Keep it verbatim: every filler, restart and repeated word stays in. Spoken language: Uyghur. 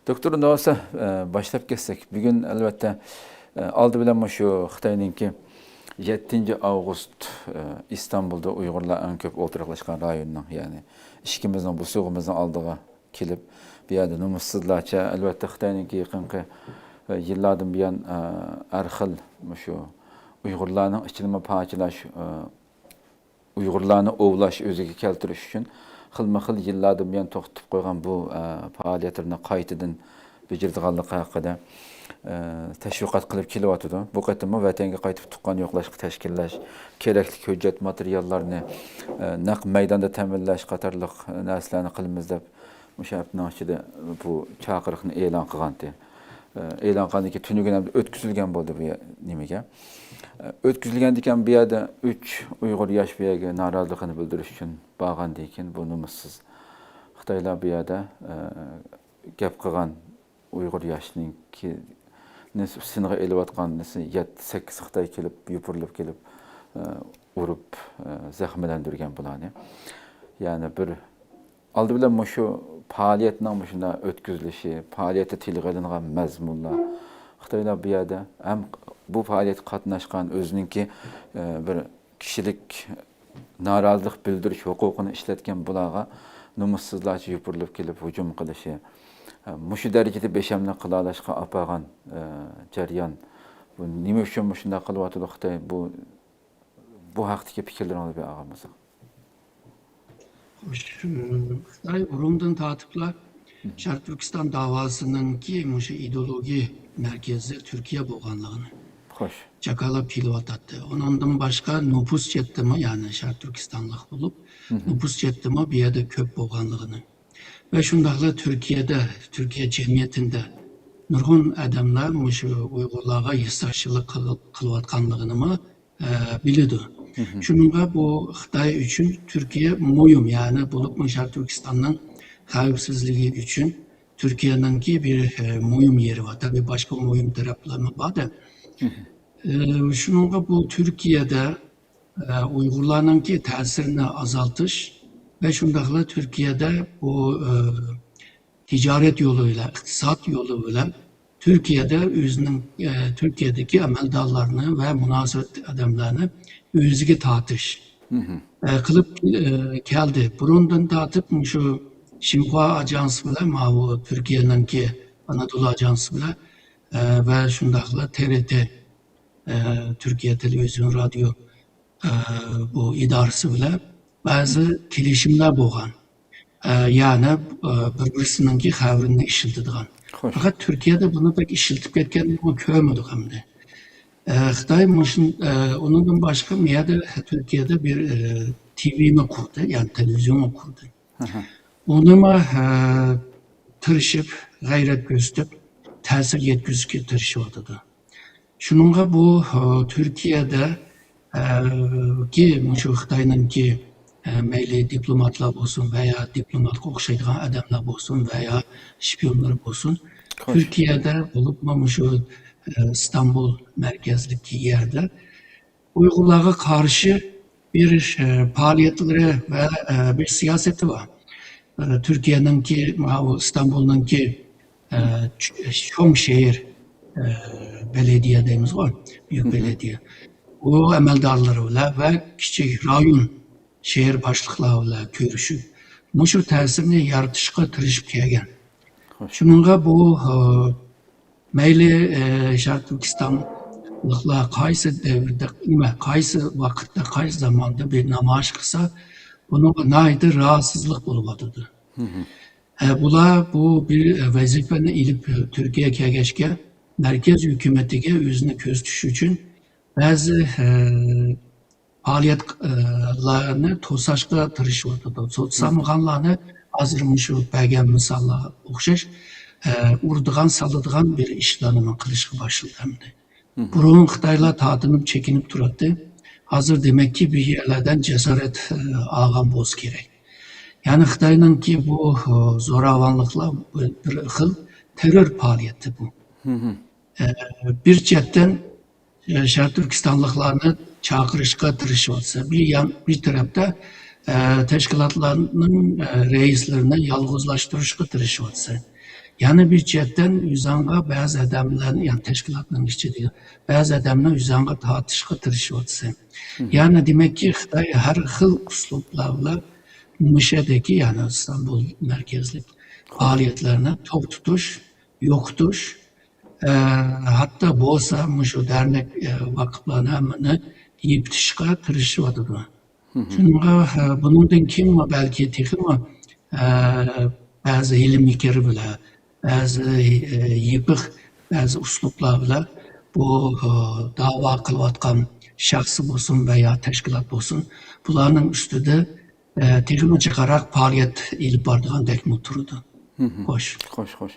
دوكتور نوسا، ئە، باشلاپ كەتسەك، بۈگۈن ئەلۋەتتە، ئە، ئالدى بىلەن مۇشۇ خىتاينىڭكى يەتتىنچى ئاۋغۇست، ئە، ئىستانبۇلدا ئۇيغۇرلار ئەڭ كۆپ ئولتۇراقلاشقان رايوننىڭ، يەنى ئىشىكىمىزنىڭ، بوسۇغىمىزنىڭ ئالدىغا كېلىپ، بۇ يەردە نومۇسسىزلارچە، ئەلۋەتتە، خىتاينىڭكى يېقىنقى، ئە، يىللاردىن بۇيان، ئە، ھەر خىل مۇشۇ ئۇيغۇرلارنىڭ ئىچىنىمۇ پارچىلاش، ئە، ئۇيغۇرلارنى ئوۋلاش، ئۆزىگە كەلتۈرۈش ئۈچۈن خىلمۇ خىل يىللاردىن بۇيان توختىتىپ قويغان بۇ، ئە، پائالىيەتلىرىنى قايتىدىن بېجىرىدىغانلىقى ھەققىدە، ئە، تەشۋىقات قىلىپ كېلىۋاتىدۇ. بۇ قېتىممۇ ۋەتەنگە قايتىپ تۇغقان يوقلاشقا تەشكىللەش، كېرەكلىك ھۆججەت ماتېرىياللارنى، ئە، نەق مەيداندا تەمىنلەش قاتارلىق نەرسىلەرنى قىلىمىز دەپ، مۇشۇ ھەپتىنىڭ ئىچىدە بۇ چاقىرىقنى ئېلان قىلغانتى. ئە، ئېلان قىلغاندىن كېيىن تۈنۈگۈن ھەم ئۆتكۈزۈلگەن بولدى بۇ يە-، نېمىگە. ئە، ئۆتكۈزۈلگەندىكىن بۇ يەردە ئۈچ ئۇيغۇر ياش بۇ يەرگە نارازىلىقىنى بىلدۈرۈش ئۈچۈن بارغاندىن كېيىن بۇ نومۇسسىز خىتايلار بۇ يەردە، ئە، گەپ قىلغان ئۇيغۇر ياشنىڭكىنى سىنغا ئېلىۋاتقان يەتتە، سەككىز خىتاي كېلىپ، يوپۇرۇلۇپ كېلىپ، ئە، ئۇرۇپ، ئە، زەخىملەندۈرگەن بۇلارنى. يەنى بىر ئالدى بىلەن مۇشۇ پائالىيەتنىڭ مۇشۇنداق ئۆتكۈزۈلۈشى، پائالىيەتتە تىلغا ئېلىنغان مەزمۇنلار، خىتايلار بۇ يەردە ھەم بۇ پائالىيەتكە قاتناشقان ئۆزىنىڭكى، ئە، بىر كىشىلىك نارازىلىق بىلدۈرۈش ھوقۇقىنى ئىشلەتكەن بۇلارغا نومۇسسىزلارچە يوپۇرۇلۇپ كېلىپ ھۇجۇم قىلىشى، ئە، مۇشۇ دەرىجىدە بىخەتەرلىك قىلالاشقا ئاپارغان، ئە، جەريان، بۇ نېمە ئۈچۈن مۇشۇنداق قىلىۋاتىدۇ خىتاي؟ بۇ، بۇ ھەقتىكى پىكىرلىرىڭىزنى بىر ئاڭلىساق. خوش، ئى، خىتاي بۇرۇندىن تارتىپلا شەرقىي تۈركىستان داۋاسىنىڭكى مۇشۇ ئىدېئولوگىيە مەركىزى تۈركىيە بولغانلىقىنى، خوش، جاكارلاپ كېلىۋاتاتتى. ئۇنىڭدىن باشقا نوپۇس جەھەتتىمۇ، يەنى شەرقىي تۈركىستانلىق بولۇپ، نوپۇس جەھەتتىمۇ بۇ يەردە كۆپ بولغانلىقىنى ۋە شۇنداقلا تۈركىيەدە، تۈركىيە جەمئىيىتىدە نۇرغۇن ئادەملەر مۇشۇ ئۇيغۇرلارغا ھېسداشلىق قىل-، قىلىۋاتقانلىقىنىمۇ ئە، بىلىدۇ. شۇنىڭغا بۇ خىتاي ئۈچۈن تۈركىيە مۇھىم، يەنى بولۇپمۇ شەرقىي تۈركىستاننىڭ خەۋپسىزلىكى ئۈچۈن تۈركىيەنىڭكى بىر، ئە، مۇھىم يېرى بار. تەبىئىي باشقا مۇھىم تەرەپلەرمۇ بار-دە. ئە، شۇنىڭغا بۇ تۈركىيەدە، ئە، ئۇيغۇرلارنىڭكى تەسىرىنى ئازالتىش ۋە شۇنداقلا تۈركىيەدە بۇ، ئە، تىجارەت يولى بىلەن، ئىقتىساد يولى بىلەن تۈركىيەدە ئۆزىنىڭ، ئە، تۈركىيەدىكى ئەمەلدارلارنى ۋە مۇناسىۋەتلىك ئادەملەرنى ئۆزىگە تارتىش، ئە، قىلىپ، ئە، كەلدى. بۇرۇندىن تارتىپ مۇشۇ شىنخۇا ئاژانسى بىلەن، ماۋۇ تۈركىيەنىڭكى ئانادولۇ ئاژانسى بىلەن، ئە، ۋە شۇنداقلا تې رې تې، ئە، تۈركىيە تېلېۋىزىيون رادىيو ئە، بۇ ئىدارىسى بىلەن بەزى كېلىشىملەر بولغان. ئە، يەنى، ئە، بىر-بىرسىنىڭكى خەۋىرىنى ئىشلىتىدىغان. خوش. پەقەت تۈركىيەدە بۇنى بەك ئىشلىتىپ كەتكەننى كۆرمىدۇق ئەمدى. ئە، خىتاي مۇشۇن-، ئە، ئۇنىڭدىن باشقا بۇ يەردە تۈركىيەدە بىر، ئە، تى ۋىنى قۇردى، يەنى تېلېۋىزىيوننى قۇردى. ئۇنىمۇ، ئە، تىرىشىپ، غەيرەت كۆرسىتىپ، تەسىر يەتكۈزۈشكە تىرىشىۋاتىدۇ. شۇنىڭغا بۇ، ئە، تۈركىيەدە، ئە، كى مۇشۇ خىتاينىڭكى، ئە، مەيلى دىپلوماتلار بولسۇن ۋە يا دىپلوماتقا ئوخشايدىغان ئادەملەر بولسۇن ۋە يا شپىيونلار بولسۇن، خوش. تۈركىيەدە بولۇپمۇ مۇشۇ، ئە، ئىستانبۇل مەركەزلىك يەردە ئۇيغۇرلارغا قارشى بىر، ئە، پائالىيەتلىرى ۋە، ئە، بىر سىياسىتى بار. ئە، تۈركىيەنىڭكى، ماۋۇ ئىستانبۇلنىڭكى، ئە، چ-، چوڭ شەھەر، ئە، بەلەدىيە دەيمىزغۇ، بۈيۈك بەلەدىيە. ئۇ ئەمەلدارلىرى بىلەن ۋە كىچىك رايون شەھەر باشلىقلار بىلەن كۆرۈشۈپ، مۇشۇ تەسىرنى يارىتىشقا تىرىشىپ كەلگەن. خوش. شۇنىڭغا بۇ، ئە، مەيلى، ئە، شەرقىي تۈركىستانلىقلار قايسى دەۋردە، نېمە، قايسى ۋاقىتتا، قايسى زاماندا بىر نامايىش قىلسا، بۇنىڭغا ناھايىتى راھەتسىزلىق بولۇۋاتىدۇ. ئە، بۇلار بۇ بىر ۋەزىپىنى ئېلىپ تۈركىيەگە كەلگەچكە، مەركەز ھۆكۈمىتىگە ئۆزىنى كۆرسىتىش ئۈچۈن بەزى، ئە، پائالىيەت، ئە، لارنى توساشقا تىرىشىۋاتىدۇ. توسالمىغانلارنى ھازىر مۇشۇ بەرگەن مىساللارغا ئوخشاش، ئە، ئۇرىدىغان، سالىدىغان بىر ئىشلارنىمۇ قىلىشقا باشلىدى ئەمدى. بۇرۇن خىتايلار تارتىنىپ، چېكىنىپ تۇراتتى. ھازىر دېمەككى بىر يەرلەردىن جاسارەت، ئە، ئالغان بولسا كېرەك. يەنى خىتاينىڭكى بۇ، ئە، زوراۋانلىقلار بىر، بىر خىل تېررور پائالىيىتى بۇ. ئە، بىر چەتتىن، ئە، شەرقىي تۈركىستانلىقلارنى چاقىرىشقا تىرىشىۋاتىسەن. بىر يان، بىر تەرەپتە، ئە، تەشكىلاتلارنىڭ، ئە، رەئىسلىرىنى يالغۇزلاشتۇرۇشقا تىرىشىۋاتىسەن. يەنە بىر جەھەتتىن ئۆزۈڭگە بەزى ئادەملەرنى، يەنى تەشكىلاتنىڭ ئىچىدىكى بەزى ئادەمنى ئۆزۈڭگە تارتىشقا تىرىشىۋاتىسەن. يەنى دېمەككى، خىتاي ھەر خىل ئۇسلۇبلار بىلەن مۇشۇ يەردىكى، يەنى ئىستانبۇل مەركەزلىك پائالىيەتلەرنى توختىتىش، يوقىتىش، ئە، ھەتتا بولسا مۇشۇ دەرنەك، ئە، ۋاقىپلارنى ھەممىنى يېپىتىشقا تىرىشىۋاتىدۇ. شۇنىڭغا، ئە، بۇنىڭدىن كېيىنمۇ بەلكى تېخىمۇ، ئە، بەزى ھىيلە-مىكىر بىلەن، بەزى، ئە، يېپىق، بەزى ئۇسلۇبلار بىلەن بۇ، ئە، داۋا قىلىۋاتقان شەخس بولسۇن ۋە يا تەشكىلات بولسۇن، بۇلارنىڭ ئۈستىدە، ئە، تېخىمۇ جىقراق پائالىيەت ئېلىپ بارىدىغاندەكمۇ تۇرىدۇ. خوش. خوش، خوش.